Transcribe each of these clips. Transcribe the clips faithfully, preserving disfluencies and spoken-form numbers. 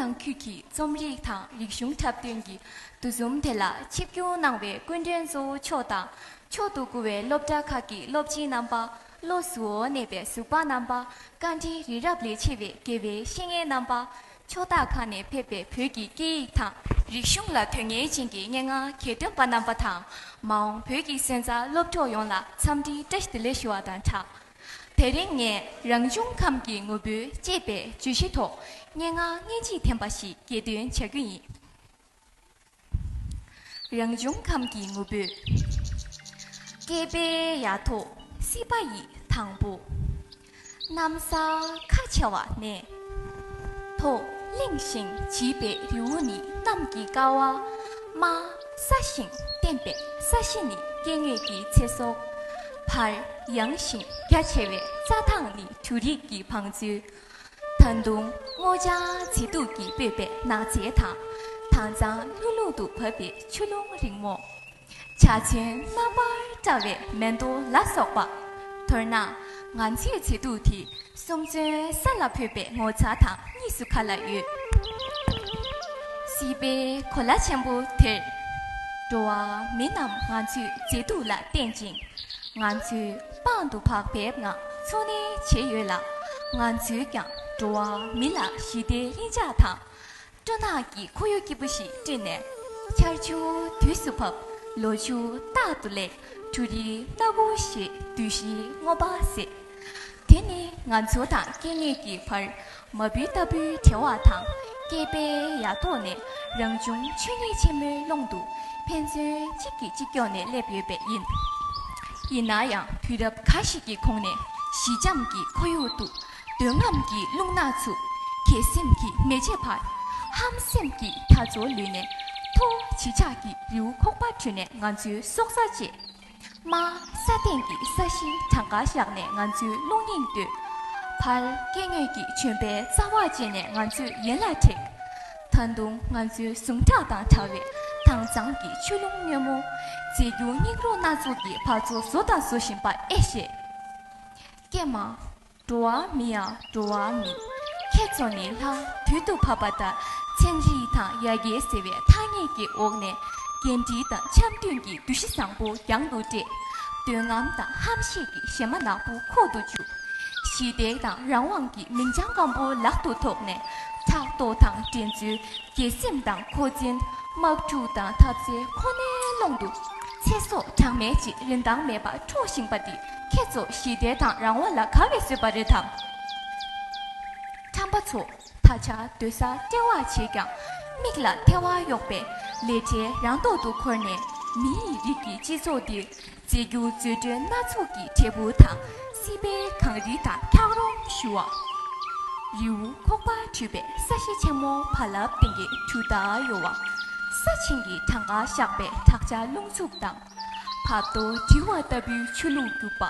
ནང་ཁུལ་གྱི་རྩོམ་རིག་དང་རིག་གཞུང་འཁྲབ་སྟོན་གྱི་འདུ་འཛོམས་དེ་ལ་ཆིབས་བསྒྱུར་གནང་བའི་སྐུ་མགྲོན་གཙོ་བོ་མཆོག་དང་། མཆོག་ཏུ་བཀུར་བའི་སློབ་གྲྭ་ཁག་གི་སློབ་སྤྱིའི་རྣམ་པ། བློ་གཟུ་བོར་གནས་པའི་གཟུ་པ་རྣམ་པ། བཀའ་དྲིན་རི་རབ་ལས་ཆེ་བའི་དགེ་བའི་བཤེས་གཉེན་རྣམ་པ། ཕྱོགས་མཐའ་ཁག་ནས་ཕེབས་པའི་བོད་ཀྱི་སྐད་ཡིག་དང་རིག་གཞུང་ལ་དོན་གཉེར་ཅན་གྱི་སྙན་ངག་གྱེར་འདོན་པ་རྣམ་པ་དང་། མ་འོངས་བོད་ཀྱི་སོན་རྩ་སློབ་གྲོགས་ཡོངས་ལ་འཚམས་འདྲིའི་བཀྲ་ཤིས་བདེ་ལེགས་ཞུ་བ་དང་སྦྲགས། དེ་རིང་ངས་རང་བྱུང་ཁམས་ཀྱི་ངོ་བོ་ཅེས་པའི་བརྗོད་གཞི་ཐོག་སྙན་ངག་སྙན་འཇེབས་ལྡན་པ་ཞིག་གྱེར་འདོན་བྱ་རྒྱུ་ཡིན། རང་བྱུང་ཁམས་ཀྱི་ངོ་བོས། སྐྱེས་པའི་ཡ་ཐོག་སྲིད་པ་ཡི་དང་པོ། གནམ་ས་ཁ་ཕྱེ་བ་ནས། མཐོ་གླིང་བཞིན་བརྗིད་པའི་རི་བོ་ནི་གནམ་གྱི་ཀ་བ། དམའ་ས་བཞིན་བརྟན་པའི་ས་གཞི་ནི་སྐྱེ་དངོས་ཀྱི་ཚེ་སྲོག། བར་ཡངས་ཤིང་རྒྱ་ཆེ་བའི་རྩྭ་ཐང་ནི་འབྲུ་རིགས་ཀྱི་བང་མཛོད། ད་དུང་སྔོ་ལྗང་མཛེས་སྡུག་གིས་སྤུད་པའི་ནགས་ཚལ་དང་། དྭངས་གཙང་ལྷུང་ལྷུང་དུ་བབས་པའི་ཆུ་ཀླུང་རིང་མོ། བྱ་ཚོན་རྣམ་པར་བཀྲ་བའི་མེ་ཏོག་ལ་སོགས་པ། མདོར་ན་ང་ཚོའི་མཛེས་སྡུག་དེ་གསུམ་མཚོན་ས་ལ་འཕོས་པའི་ངོ་མཚར་དང་གཉིས་སུ་ཁ་ལ་ཡོད། སྲིད་པའི་གོ་ལ་ཆེན་པོ་དེར། འགྲོ་བ་མི་རྣམས་ང་ཚོའི་མཛེས་སྡུག་ལ་བརྟེན་ཅིང་། ང་ཚོས་པང་དུ་བག་ཕེབས་ངང་འཚོ་གནས་བྱས་ཡོད་ལ། ང་ཚོས་ཀྱང་འགྲོ་བ་མི་ལ་ཞི་བདེའི་ལྷིང་འཇགས་དང་། སྤྲོ་སྣང་གི་ཁོར་ཡུག་སྐྱིད་པོ་ཞིག་བསྐྲུན་ནས། ཆར་ཆུ་དུས་སུ་བབས། ལོ་ཕྱུགས་རྟག་ཏུ་ལེགས། འབྲུ་རིགས་སྣ་དགུ་བཞད། བདུད་བཞིའི་རྔོན་པ་ཟད། དེ་ནི་ང་ཚོ་དང་སྐྱེ་དངོས་ཀྱི་བར་མ་བུ་ལྟ་བུའི་འབྲེལ་བ་དང་། སྐྱེས་པའི་ཡ་ཐོག་ནས་རང་བྱུང་ཆོས་ཉིད་ཆེན་མོའི་ཀློང་དུ་ཕན་ཚུན་གཅིག་གིས་གཅིག་སྐྱོང་ནས་སླེབས་ཡོད་པས་ཡིན། ཡིན་ན་ཡང་དུས་རབས་ཁ་ཤས་ཀྱི་གོང་ནས་ཞི་འཇམ་གྱི་ཁོར་ཡུག་ཏུ། འདོད་རྔམ་གྱི་རླུང་ནག་འཚུབ། དགེ་སེམས་ཀྱི་མེ་ལྕེ་འབར། ཧམ་སེམས་ཀྱི་མཐའ་ཚོར་ལུད་ནས། མཐོ་བྱེ་ཆག་གི་རི་བོ་ཁོག་པ་བྲུས་ནས་ང་ཚོའི་སྲོག་རྩ་བཅད། དམའ་ས་སྟེང་གི་ས་གཞིའི་གྲངས་ཀ་བཞག་ནས་ང་ཚོའི་རླུང་སྙིང་བརྡོལ། བར་སྐྱེ་དངོས་ཀྱི་ལྗོན་པའི་རྩ་བ་བཅད་ནས་ང་ཚོའི་ཡན་ལག་བྲེགས། ད་དུང་ང་ཚོའི་ཟུངས་ཁྲག་དང་བྲལ་བའི་དྭངས་གཙང་གི་ཆུ་ཀླུང་སྔོན་མོ། རྫས་འགྱུར་སྙིགས་རོ་སྣ་ཚོགས་ཀྱི་ཕར་ཚུར་བཟོ་དང་བཟོ་བཞིན་པ་ཨེ་ཤེས། ཀྱེ་མ། འགྲོ་བ་མི་ཡ་འགྲོ་བ་མི། ཁྱེད་ཚོ་ནི་ལྷ་དུས་དུ་བབས་པ་ལྟར་ཚན་རིག་དང་ཡ་གྱལ་ཟེར་བའི་ཐ་སྙད་ཀྱི་འོག་ནས་འགན་འཁྲི་དང་འཆམ་མཐུན་གྱི་འདུ་ཤེས་བཟང་པོ་རྒྱང་དུ་བསྒྲད། འདོད་རྔམ་དང་ཧམ་ཤེད་ཀྱི་གཞས་མ་ནག་པོ་ཁོག་ཏུ་བཅུག། ཞི་བདེ་དང་རང་དབང་གི་མིང་བྱང་སྐམ་པོ་ལག་ཏུ་ཐོགས་ནས། ཕྲག་དོག་དང་འགྲན་རྩོད། དགེ་སེམས་དང་ཁོ་འཛིན། དམག་འཁྲུག་དང་འཐབ་རྩོད་ཁོ་ནའི་ཀློང་དུ། ཚེ་སྲོག་གྲངས་མེད་ཅིག་རིན་ཐང་མེད་པར་འཕྲོག་བཞིན་པ་འདི་ཁྱེད་ཚོ་ཞི་བདེ་དང་རང་དབང་ལ་ག་བས་བཟོས་པ་རེད་དམ། ཁྲམ་པ་ཚོ། ད་ཆ་སྡོད་སར་བསྐྲད་པ་བྱས་ཀྱང་། མིག་ལ་ཐལ་བ་གཡོགས་པའི་ལས་བྲེལ་རང་ཐོག་ཏུ་འཁོར་ནས། མི་ཡི་རིགས་ཀྱི་སྤྱི་ཚོགས་འདིར། རྫས་འགྱུར་རྫུ་འཕྲུལ་སྣ་ཚོགས་ཀྱི་འབྲས་བུ་དང་། སྲིད་པའི་གངས་རི་དང་འཁྱགས་རོམ་བཞུ་བ། རི་བོ་ཁོག་པ་བྲུས་པའི་ས་གཞི་ཆེན་མོ་བ་ལབ་སྟེང་གི་གྲུ་འདེགས་གཡོ་བ། ས་ཆེན་གྱི་གྲངས་ཀ་བཞག་པའི་བྲག་ཆ་རླུང་འཚུབ་དང་། བར་དོ་འབྲི་བ་ལྟ་བུའི་ཆུ་ཀླུང་རྒྱུག་པ།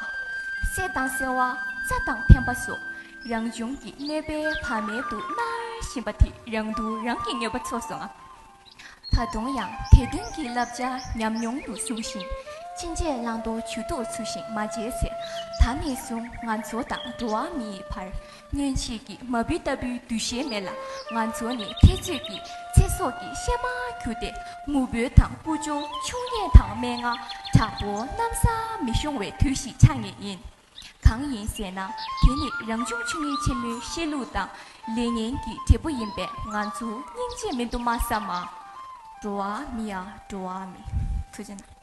གསེར་དང་སེར་བ། རྩྭ་དང་འཕེན་པ་སོགས་རང་བྱུང་གི་གནོད་པའི་བར་མེད་དུ་མནར་བཞིན་པ་དེ་རང་སྡུག་རང་གིས་ངེས་པ་ཚོར་སོང་ང་། ད་དུང་ཡང་དད་འདུན་གྱི་བསླབ་བྱ་ཉམས་མྱོང་དུ་བཟུང་ཞིང་། ཕྱིན་ཆད་བླང་དོར་ཇུས་གཏོགས་ཚུལ་བཞིན་མ་བྱས་ཚེ། ད་ནས་བཟུང་ང་ཚོ་དང་འགྲོ་བ་མིའི་བར་སྔོན་ཆད་ཀྱི་མ་བུ་ལྟ་བུའི་འདུ་ཤེས་མེད་ལ། ང་ཚོ་ནི་ཁྱེད་ཚོས་ཀྱི་ཚེ་སྲོག་གི་གཤེད་མར་གྱུར་ཏེ། ངུ་འབོད་དང་ཀུ་ཅོ། ཆུ་ངན་དང་སྨྲེ་ངག་དྲག་པོ་གནམ་ས་མི་ཤོང་བའི་དུས་ཤིག་ཆགས་ངེས་ཡིན། གང་ཡིན་ཟེར་ན། དེ་ནི་རང་བྱུང་ཆོས་ཉིད་ཆེན་མོའི་བཤད་ལུགས་དང་ལས་ངན་གྱི་འབྲས་བུ་ཡིན་པས། ང་ཚོ་སྙིང་རྗེ་མི་འདུག་མ་བསམ་མ། འགྲོ་བ་མི་ཡ་འགྲོ་བ་མི། ཐུགས་རྗེ་གནང་།